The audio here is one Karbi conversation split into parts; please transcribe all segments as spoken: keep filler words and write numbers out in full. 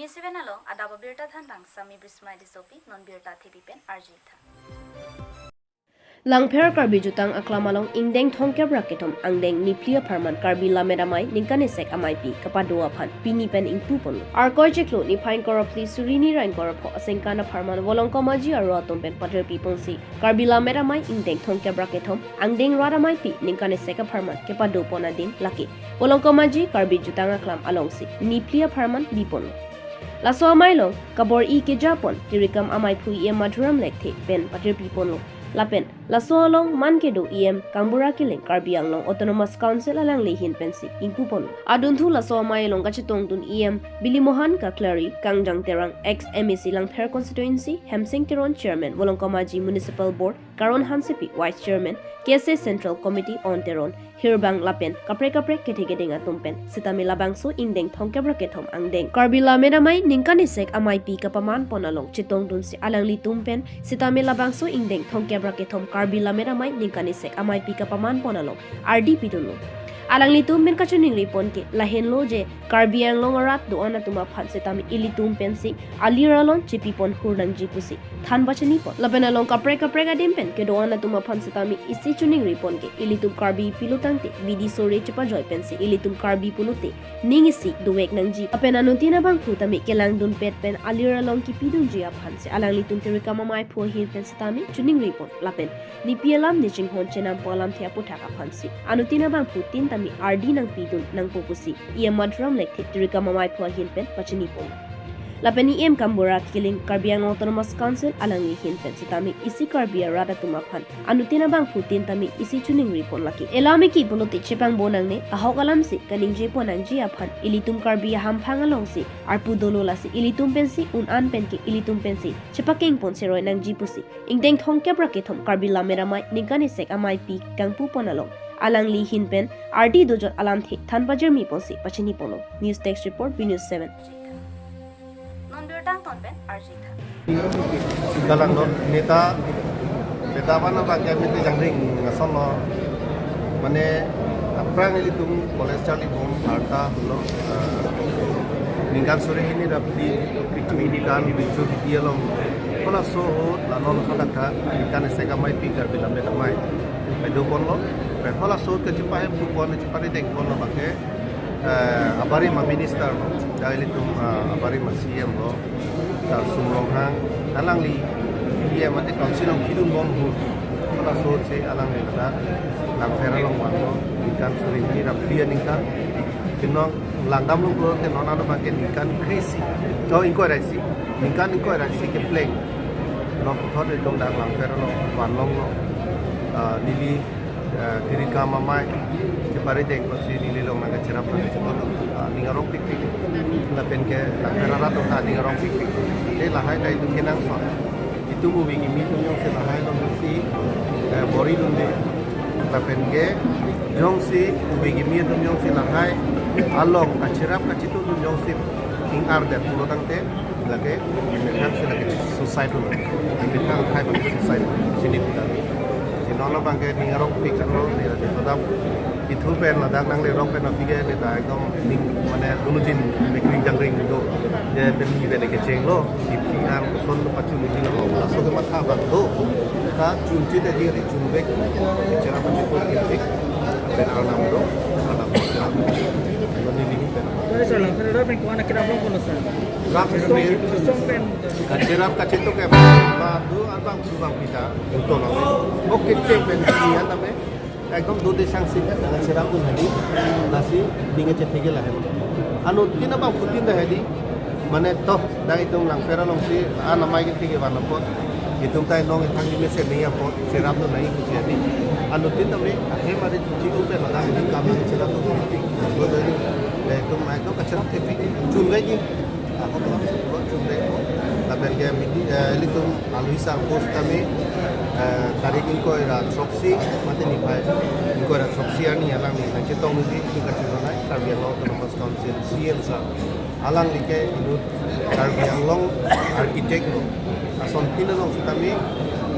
Seven along adap abirta thanbang Sami Bismai Disopi, non birta thepi pen arjitha. Langpher Karbi Jutang Aklam along ingdeng thomkep ra kethom angdeng niphli apharman Karbi Lammet Amei ningkan isek ameipi kapado aphan pini pen ingpuponlo. Arkoi chiklo niphai ingkoi ra phli suri hini ra ingkoi ra pho asengkan apharman Volongkom Aji aro atum pen patirpiponsi Karbi Lammet Amei ingdeng thomkep ra kethom angdeng rat ameipi ningkan isek apharman kepadopon adim lake Volongkom Aji Karbi Jutang Aklam alongsi niphli apharman biponlo. Laso amei along kabor-i kejapon tirikam ameiphu E M Madhuram Lekthe pen patirpiponlo. Lapen laso along man kedo E M Kangbura Killing, Karbi Anglong Autonomous Council, alangli ahin pensi ingpuponlo. Adunthu laso amei along kachetongdun E M Bili Mohan Kakhlari, Kangjang Terang, ex M A C Langpher Constituency, Hemsing Teron, Chairman Volongkom Aji Municipal Board, Karon Hansepi, Vice Chairman, K S A Central Committee, On Teron, Hirbang lapen kaprek kaprek kethe keding atum pen sitame labangso ingdeng thomkep ra kethom angdeng Karbi Lammet Amei ningkan isek ameipi kapamanpon along chetongdunsi alanglitum pen sitame labangso ingdeng thomkep ra kethom Karbi Lammet Amei ningkan isek ameipi kapamanpon along ardi pidunlo. Alanglitum pen kachiningripon ke lahenlo je Karbi Anglong arat do-an atum aphan sitame ilitum pensi alir alon chepipon hur nangji pusi than pachinipon. Lapen along kaprek kaprek adim pen kedo-an atum aphan sitame isi chiningripon ke ilitum Karbi pulo tangte bidi sore chepajoi pensi ilitum Karbi pulote ning isi dovek nangji. Lapen anuttin abangphu tame kelangdunpet pen alir along kipidunji aphansi alanglitum tirikam ameiphu ahin pen sitame chiningripon. Lapen nepi alam ne chinghon chenampo alamthe aputhak aphansi anuttin abangphutin tame ardi nangpidun nangpo pusi E M Madhuram Lekthe tirikam ameiphu ahin pen pachinipon. Lapen E M Kangbura Killing, Karbi Anglong Autonomous Council, alangli ahin pen sitame isi Karbi arat atum aphan anuttin abangphutin tame isi chiningripon lake. Elam eki pulote chepangbo nangne, ahok alamsi kaningjepon nangji aphan ilitum Karbi ahamphang alongsi arpu dolo, lasi ilitum pensi un-an pen ke ilitum pensi chepakengpon seroi nangji pusi ingdeng thomkep ra kethom Karbi Lammet Amei ningkan isek ameipi kangpupon along alangli ahin pen ardi dojot alamthe than pajirmiponsi pachiniponlo. News Desk Report, B News seven. Non birta angton pen arjitha. Kalanglo neta, neta mana bangke mete jangring ngasonlo. Mane aphrang ilitum college charlibom arta pulo, eh, ningkan suri hini ra phli, picnic di kan bichu di along. Halaso ahut la non sa dakta ningkan isek ameipi Karbi Lammet Amei pado ponlo. Pen halaso ahut kachepahemphuponlo, cheparidengponlo bangke, eh, abarim aminister lo, dak ilitum, eh, abarim a-C M lo, Sar Sum Ronghang, alangli E M mate council along kidunbom ahut, halaso ahutsi alangli ladak Langpher along vanlo, ningkan suri hini ra phli aningkan. Kinong langdamlo pulote non ano bangke ningkan kre-isi, oh, ingkoi ra isi, ningkan ingkoi ra isi kepleng non puthot itum dak Langpher along vanlonglo. Ah, neli, ah, tirikam amei cheparidengponsi neli along nangkacherap nangkachepado, ah, ning arong pikpik. Lapen ke Langpher arat atum ta ning arong pikpik. Te lahai ta itum kenangsot. Itum ove kimi atum jongsi lahai alongsi, eh, bor-idunde. Lapen ke jongsi ove kimi atum jongsi lahai along kacherap kachetongdun jongsi ing-ardet pulo tangte lake methang si lake suicide lo. Methang akhai bangke suicide lo. Chini puta. Si non lo bangke ning arong piklo, ne lake todap ithu pen ladak nangle rong pen aphi ke neta ekdom ning mane dulu jin mekring jangring do. Je pen ni pen kechenglo, iphi an koson lo pachunji lo, laso kematha abang do. Ta chunji ta jiri chunbek, chera pachun ko kepik, pen arnam do, arnam do, chera. Lo neli pen. Sorry, sir, Langpher arat pen ko-an akerap longponlo, sir? Rap song, pen. Song pen. Kacherap kachetok ke ba do abang subang pita, utol lo. Oke, cek pen si an tame. Ekdom dode sangsi, cherapdun hedi, lasi ning kachethe ke lahai. Anuttin abangphutin ta hedi, mane toh, dak itum Langpher alongsi, an amei kethe kevan apot, itum ta inong ithang ime se ning apot, cherapdun nangji pusi hedi. Anuttin tame, ahem ari chiru pen ladak itum kam nangcherapdun hedi. Itum ekdom kacherap kepi, chun lagi. Ako tulang si pulo chunbek ko. Lapen ke midi, eh, ilitum alui sarpo sitame, eh, tarik ingkoi ra throksi, mate niphai ingkoi ra throksi arni alangli nangchetong nangji, itum kachetong nai, Karbi Anglong Autonomous Council, C M sir. Alangli ke inut Karbi Anglong architect lo. Asontin along sitame,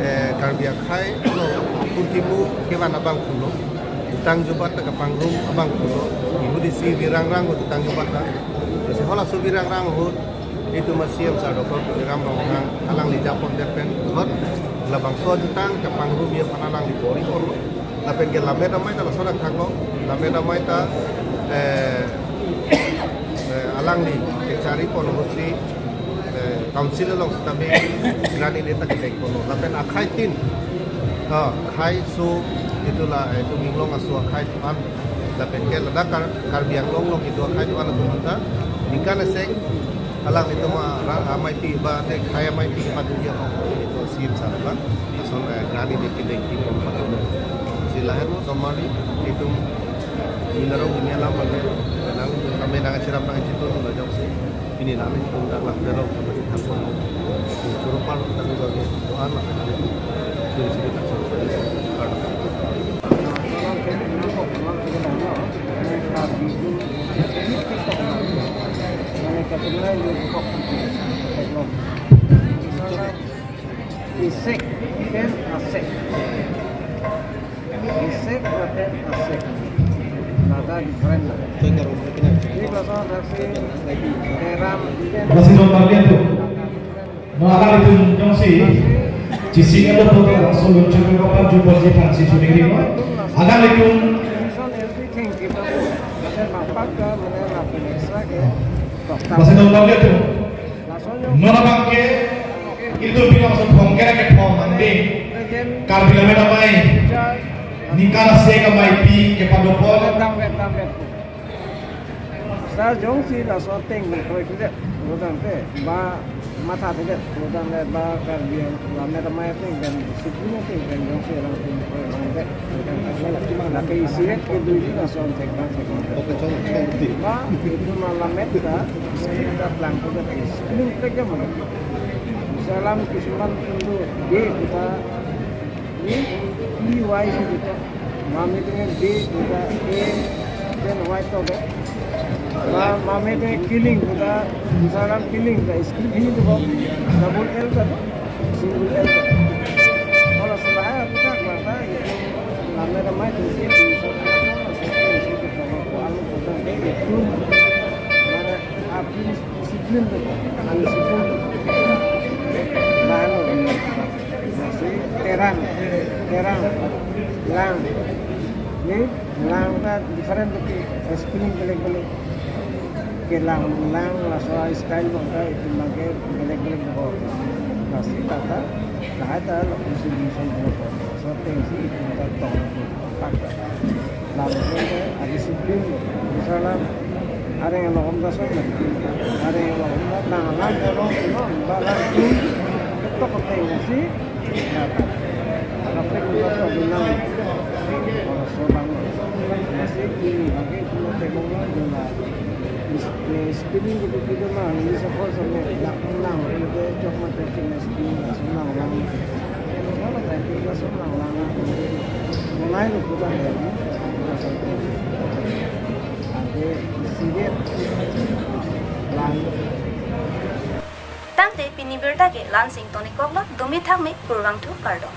eh, Karbi akhai lo, apun kimu kevan abangphu lo. Jutang jubat ta kapangrum abangphu lo. Ihu disi virang rang jutang jubat ta. Lasi halaso virang rang ahut Itum a C M sir Doctor Tuliram Ronghang alangli japon det pen hot labangso ajutang kapangrum aphan alangli bor-i ponlo. Lapen ke Lammet Amei ta lason athak lo. Lammet Amei ta, eh, eh, alangli kechari ponlo si, eh, council along sitame grant ini ta kedeng ponlo. Lapen akhai tin, ah, akhai so, itulah, eh, itum inglong aso akhai do-an. Lapen ke ladak Kar-, Karbi Anglong along kedo akhai do-an atum ta ningkan asek alanglitum ara-, amei pi ba te akhai amei pi padun ya itu C M sir ba. Lason, eh, grant ini kedeng pi pon pon. Si lahenlo domari itum ini arong ini alam ba nang kami nang chiram nang chitun lo jongsi. Pini nami pun dak lang vero kami thak pon. Choro par kami bagi do-an lah. Suri suri tak suri. Isik pen asek. Isik lapen asek. Nada different lah. Ini bahasa versi Teram pen Masih dong kalian tuh. Nada different. Maka itu jongsi Cising elo foto langsung lucu ke kapan jumpa si Francis Juni ini. Agar itu Everything kita tuh. Masih nampak ke, mana lapen extra ke. Masih dong kalian tuh. Langsung Non abang ke, itu pinang so phong kera ke phong ande. Karbi Lammet Amei. Ningkan asek amei pi kepadopon. Dam bet, dam bet. Sa jongsi laso ateng kroi kudet, rodan te, ba matha kudet, rodan le ba Karbi Lammet Amei ateng pen disiplin ateng pen jongsi alangtum kroi bang det. Lake isi het kedui di laso ateng bang se. Ba, itu ma Lammet ta, script ta plang kudet, disiplin pek ya mana. Misalam kisuman kundu, de kita, ini, E Y si kita, mami dengan D kita, A, then Y to, kan? Ma-, mami dengan killing kita, misalam killing kita, script ini tuh, double L kita tuh, single L kita. Kalau selain kita, maka itu, Lammet Amei itu sih, misalnya, kalau sih, itu, kalau aku, aku, aku, itu, mana, apa, disiplin tuh, disiplin tuh. Lalu, Terang, terang, lang. Ini lang ta different lagi, spelling beleg-beleg. Ke lang, lang, laso style bang ta, itu lagi beleg-beleg bang. Pasti kata, lahai ta, lalu si bisa bang. So, tensi itu ta tong, tak. Lalu ke ada sipin, misalnya, ada yang lokom dasar, ada yang lokom dasar, nah, lang, kalau, kalau, balang, itu, itu kepengen sih, nah, ada pun kita tahu bilang, kalau seorang masih ini, lagi itu tengok lah, jelas. Spelling gitu, gitu mah, ini sekolah sampai nggak menang, itu cok mata cina spelling, nggak senang, lang. Kalau kayak gitu, nggak senang, lang. Mulai lu bukan ya, ini. Ada isi dia, lang. Tangte pini birta ke la-an si ingtonikoklo, dumi thakme, kurvangthu, kardom.